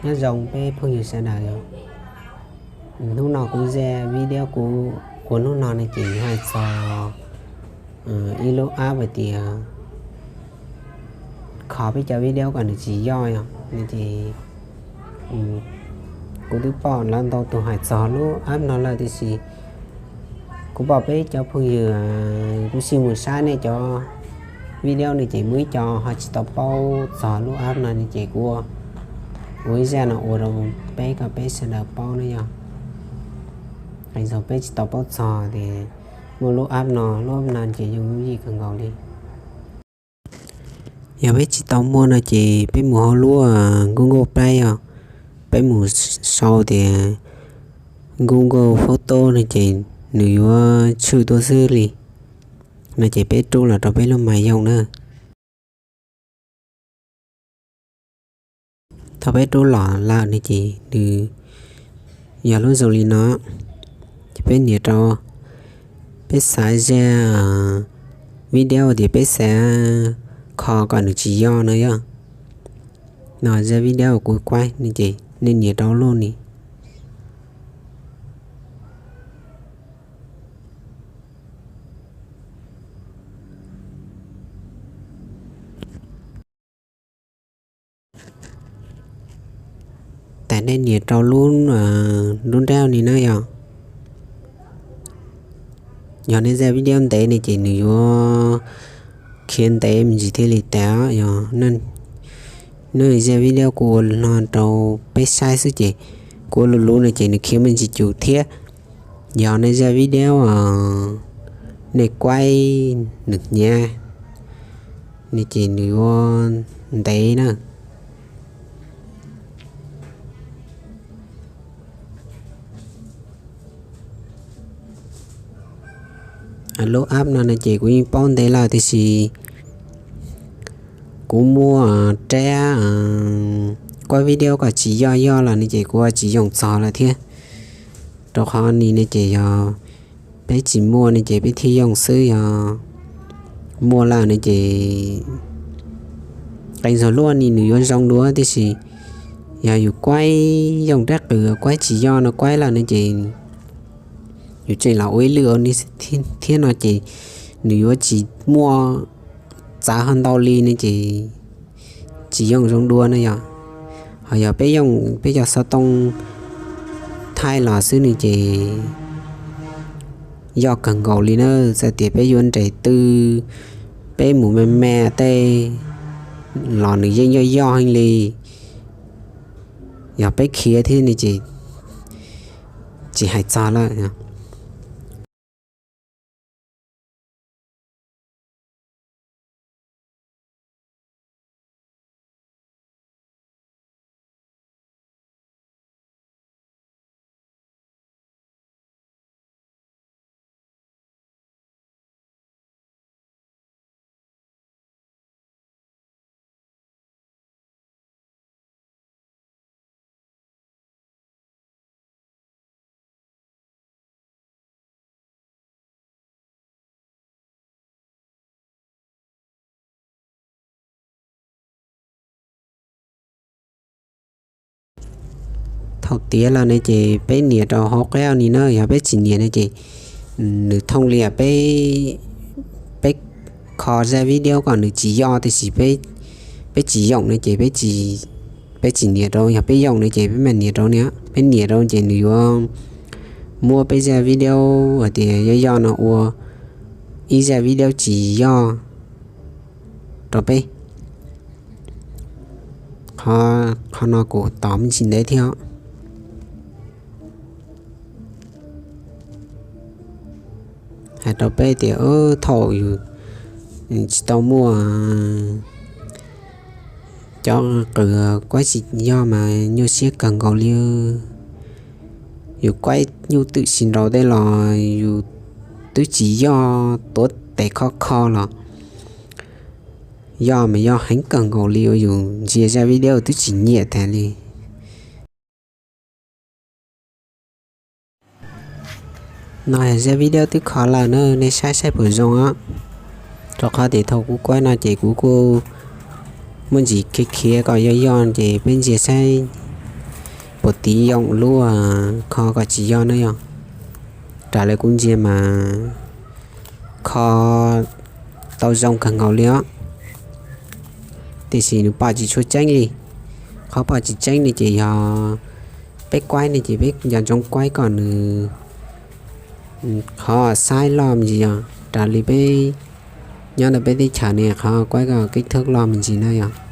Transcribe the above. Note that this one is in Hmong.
Nyob zoo peb phooj ywg sawv daws. Hnub no kuv ze video kuv ua hnub no ne ces hais txog ib lub app hais tias kho peb cov video kom nws tsis yoj yog ne ces kuv twb pom lawv ntau tus hais txog lub app no lawm tiam sis kuv pom peb cov phooj ywg kuv sim mus saib nej cov video ne ces muaj ib co ho tsis tau paub txog lub app no ne ces kuv ua ib zaj no ua rau peb kom peb sawv daws paub na yog. Hais txog peb tsis tau paub txog tias muaj lub app no, lub app no ces yeej yooj yim kawg nkaus li. Yog peb tsis tau muaj no ces peb mus hauv lub Google Play os, peb mus sau tias Google Photo no ces nws yuav tshwm tuaj xwb li. No ces peb rub los rau peb lub mais yooj na. Thaum peb rub los lawm ne ces nws yog lub zoo li no. Ces peb nias rau, peb xav ze video tias peb xav kho kom nws tsis yoj no yog. No ze video kuv kuaib ne ces nej nias rau lub ni. Tas nej nias rau lub, lub nrab ni na yog. Yog nej ze video ntev ne ces nws yuav khiav ntev me ntsis thiaj li tas. Yog nej ze video kuv ua no rau peb saib xwb ces kuv ua luv luv no ces nws khiav me ntsis cus thiab. Yog nej ze video nej kuaib nws hnyav ne ces nws yuav ntev na. Lub app no no ces kuv yeej paub ntev lawm tiam sis kuv muaj rab kuaib video kom tsis yoj yoj los ne ces kuv tsis yooj txog lawm thiab. Rau qhov ni ne ces yog peb tsis muaj ne ces peb thiaj yooj xwb, yog muaj lawm ne ces qee zaug luaj ni nws yuav zoo dua tiam sis yog yus kuaib yooj rab qws kuaib tsis yoj no kuaib lawm ne ces yus tseem los ua ib lwm thiab no ces nws yuav tsis muaj txawv ho ntau li ne ces tsis yooj zoo dua na yog. Ho yog peb yooj peb cov xov tooj thaij los xwb ne ces yoj kawg nkaus li na. Txawm tias peb yuav nres tw, peb mus me me tej los nws yeej yoj yoj heev li. Yog peb khiav thiab ne ces tsis hais txog lawm. Thaum tiav los ne ces peb nias rau hauv qab ni na, yog peb tsis nias ne ces nws thooj li peb, peb kho zaj video kom nws tsis yoj tiam sis peb tsis yooj ne ces peb tsis nias rau, yog peb yooj ne ces peb mam nias rau ne. Peb nias rau ces nws yuav muab peb zaj video hais tias yoj yoj no ua ib zaj video tsis yoj rau peb. Qhov no kuv tos me ntsis ntev thiab. Hais rau peb tias thaum yus tsis tau muaj cov qws kuaib tsis yoj mas nyuaj siab kawg nkaus li. Yus kuaib nyuj twm tsis nraus tej los yus twb tsis yoj, tuav tes khov kho los yoj mas yoj heev kawg nkaus li uas yus ntsia zaj video twb tsis nyiam tas li. No zaj video twb kho lawm na, nej saib saib puas zoo os. Rau qhov tias thaum kuv kuaib no ces kuv kuj muaj ntsis khiav khiav kom yoj yoj ces peb ntsia saib puas tiv yooj lub kho kom tsis yog na yog. Raws li kuv ntsia mas kho tau zoo kawg nkaus li os. Tiam sis nws pom tsis tshua tseeb li. Qhov pom tsis tseeb li ces yog peb kuaib ne ces peb nco ntsoov kuaib kom nws qhov xaib loj me ntsis yog raws li peb nyob ntawm peb teb chaws ne qhov kuaib kom keb thawb loj me ntsis na yog.